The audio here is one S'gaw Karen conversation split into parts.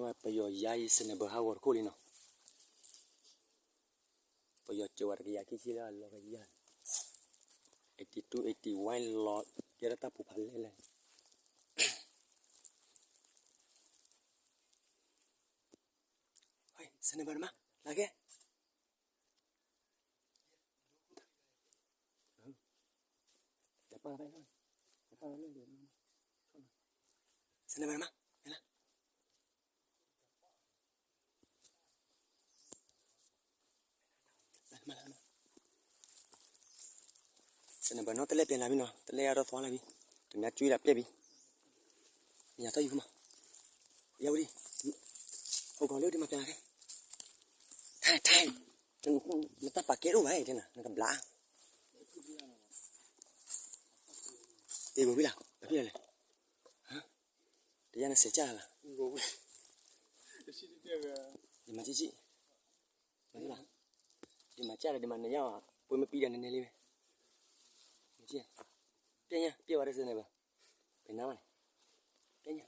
ပယီၤယါအံၤ စနၢၣ်ဘၢၣ်ဟးဂီၤတခိၣ်လံနီၤ, ပယီၤစၢၤဝဲတကယၤခံဆံလၢအလီၤကယၤ, အိၣ်တီတူၣ် အိၣ်တီဝဲ လီၤကဲထီၣ်တၢ်ပူၤဖးလဲၢ်လဲၢ်, စနၢၣ်ဘၢၣ်တမါ လၢကဲ စနၢၣ်ဘၢၣ်မါ စနၢၣ်ဘၢၣ်နီၣ် တလဲၣ်ပျဲလၢ်ဘံနီၤ, တလဲၣ်အါထီၣ်သွါလၢ်ဘံ, တမ့ၢ်ကွံဒၣ်ပျဲၢ်ဘံ, ညၣ်ထီၣ်ယူၤမး, ယဝဲဒၣ်, ဟိကီၤလၢဒ်မၤပျဲလၢ်ကဲ, ထဲ ထဲ, နတၢ်ပာ်ကဲအိၣ်ဘၣ်တဲနၤ နကဘျါ, တ့ၢ်ဘိဝံၤလၢ် ပဖံလဲၣ်လဲၣ်, တယါနစဲးကၢ်လၢ်လၢ်, ဒ်မၤကၠံၣ်ကၠံၣ်, ဒ်မၤကၠၢ်ဒီးဒ်မၤနယါ, ပှ့ၤမ့ၢ်ပံဒီးနနဲလံဝဲ, ပျဲၢ်ညါပျဲၢ်ဝဲတစဲးန့ၣ်ဘၣ်, ပနါမးန့ၣ်, ပျဲၢ်ညါ,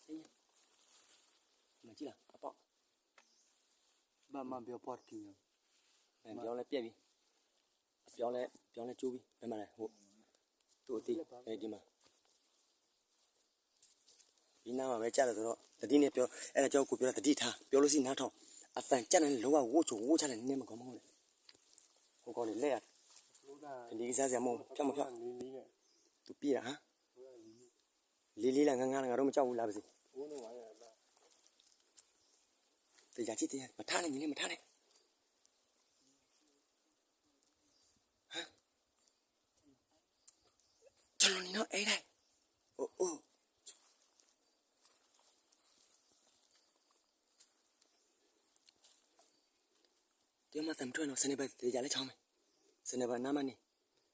ပျဲၢ်ညါ, မၤကၠံၣ်လၢ် အပီၣ် ဘၣ်မၤဘျီပီၣ်တကံၢ်, ပျီလၢပျဲၢ်ဘံ, အပျီလၢ ပျီလၢကၠိဘံ ပမၤလဲၣ်, တိၢ်သံ, ဒ်မၤ, ဒ်နၤမၤဝဲကၢ်လၢ်သဒီး တဒ်န့ၣ်ပျီ, အဲၣ်ဒိးကၠီကိးပျီလၢတဒ်ထါ ပျီလိၣ်စံၣ်နါထီၣ်, အသံကၢ်န့ၣ်လီၤဝဲဂိၢ်ဆိးဂိၢ်ဆါလဲၣ်န့ၣ်မ့ၢ်ကီမ့ၢ်ဂီၢ်န့ၣ်, ဟိကီၤန့ၣ်လဲၣ်, ကလံၤကစၢ်စၢ်မိၢ် ကၠီမ့ၢ်ဖျီၣ်, သူပျဲၢ်ဒၣ်, လံလံလၢငါငါလၢငါဒိၣ်မ့ၢ်ကၠီဝံၤလၢပစံး, တယၤကၠံၣ်တယါ မထါန့ၣ် မံၤန့ၣ် မထါန့ၣ်, တလီၤနံၤနီၤအဲၣ်ဒၣ်, အိၣ်အိၣ်, တမၤသးမုာ်ထွဲနီၤ စနၢၣ်ဘၢၣ်တယၤလၢဆီမ့ၢ်, စနၢၣ်ဘၢၣ်နါမးန့ၣ်,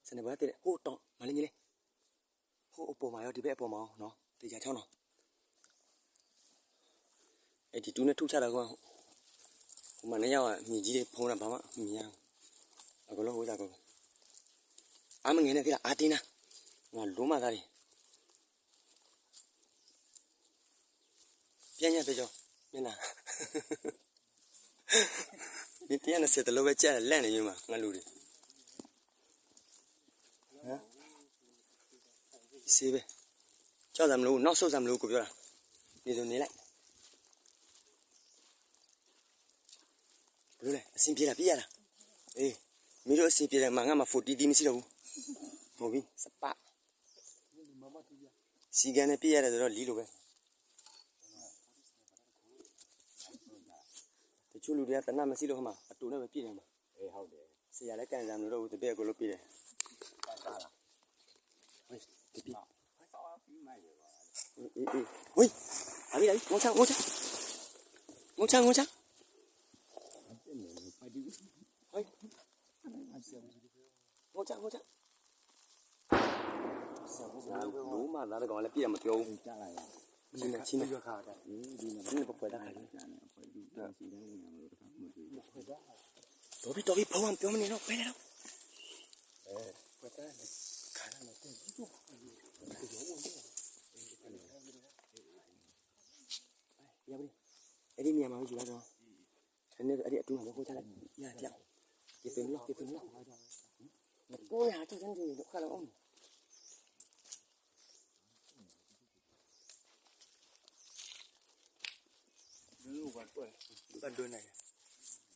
စနၢၣ်ဘၢၣ်သ့ၣ်ဟိၣ်တီမၤလၢညါလဲၣ်, ဟိၣ်အပိာ်မၤအီၤဒ်ဘၣ်အပိာ်မၤအီၤနီၤ တယၤဆီနီၤ, အဲၣ်ဒိးတူၢ်န့ၢ်ထူၣ်ဆၣ်ဒီးကီး, မၤန့ၢ်ယၤဝဲ မံၤကံဒ်ဖိနၤဘၣ်မး မံၤယါ, အကလီၢ်ဝဲသးကီး, အါမငဲၤန့ၣ်သ့ၣ်လၢအါတ့ၢ်နၤ, မၤလိမၤသးဒံး ပျဲၢ်ညါပျဲၢ်ကၠီ, မ့ၢ်နၤ, မ့ၢ်ပျဲၢ်နၤစဲးတလိဝဲကၢ်လဲၣ်န့ၣ်ယမး ငါလူၤဒံး, စ့ဘဲ, ကၠီၣ်သးမလူၤ နီၢ်ဆိၣ်သးမလူၤ ကပျီလီၤ, န့ၣ်ဒိးန့ၣ်လဲၣ် ဘျိလဲၣ် အဆင်ပြေလီၤ ပျဲၢ်ယါလီၤ, မ့ၢ်ဒိးအဆင်ပြေလီၤ မၤငါမၤ forty သံမ့ၢ်စံးလီၤပူၤ, မိၢ်ဘံ စပၢ်, စံးကဲန့ၣ် ပျဲၢ်ယါဒီး လံလိာ်ဝဲ, တဆိလူၤဒီး သနၢ်မ့ၢ်စံးလီၤမး အတိၢ်န့ၢ်ဝဲပျဲၢ်ဒီးမး, စယၤလၢကၣ်န့ၣ် မနုၤဒီး တဘ့ၣ်အကလိပျဲၢ်ဒီး ဝံၤ အဝံၤ အဝံၤ ငိၢ်ဆၣ် ငိၢ်ဆၣ် ငိၢ်ဆၣ် ငိၢ်ဆၣ် ငိၢ်ဆၣ် ဒိၣ်မးသးတကီးလၢပျဲၢ်မၤပျီ, ဆံးန့ၣ် ဆံးန့ၣ်, ပှဲၤတၢ်ခါလံ, တီဘံတီဘံ ဖီမၤပျီမန့ၣ်နီၤ ပှဲၤလဲၣ်လီၤ, ယၤဘၣ်, အဲဒ်မ့ၢ်ယမၤဝဲယံၤလီၤဒီး, န့ၣ်အဲဒ်အတူၢ်မၤဝဲဃိဆၣ်လၢ, ယၤဖျါ, ယသုးနလီၢ် ယသုးနလီၢ်, နကိးယၤကၠီၣ်ကၠီၣ်န့ၣ် နဃၣ်လၢအီၣ်န့ၣ် ဘၣ်ဒိန့ၣ်, ဂီၤ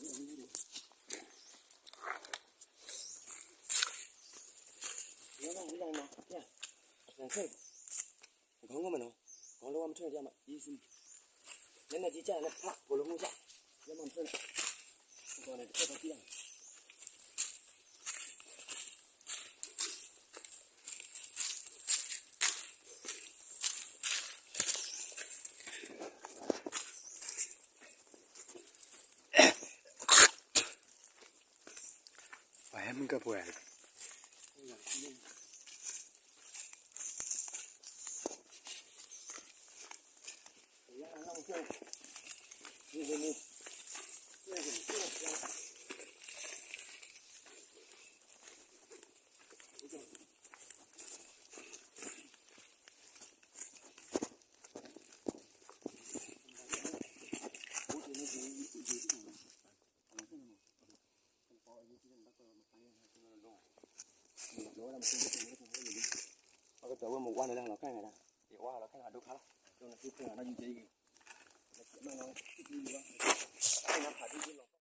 မးနီၤ, ဂီၤလၢဝဲမ့ၢ်ထွဲန့ၣ် ယမၤအံၤစ့ၢ်, နမ့ၢ်ကံကၢ်န့ၣ် ဖးဖိလၢမုၢ်ကၢ်, ယမၤမ့ၢ်ထွဲန့ၣ်, ဂီၤန့ၣ်တကဲထီၣ်ကံၢ်လီၤ ပှၤဟဲမုၢ်ကၢ်ပှဲၤ, ပှၤဟဲမုၢ်ကၢ်ပှဲၤ အကတၢၢ်ဝဲမ့ၢ်ဝါန့ၣ်လၢဟးလီၤခဲန့ၣ်ဒၣ်, ယဝါဟးလီၤခဲန့ၣ်ဒိခါလီၤ, ဒိနသုဖဲနီၤ ယူၤကဲအံၤ, နဖးဒိၣ်လီၤ,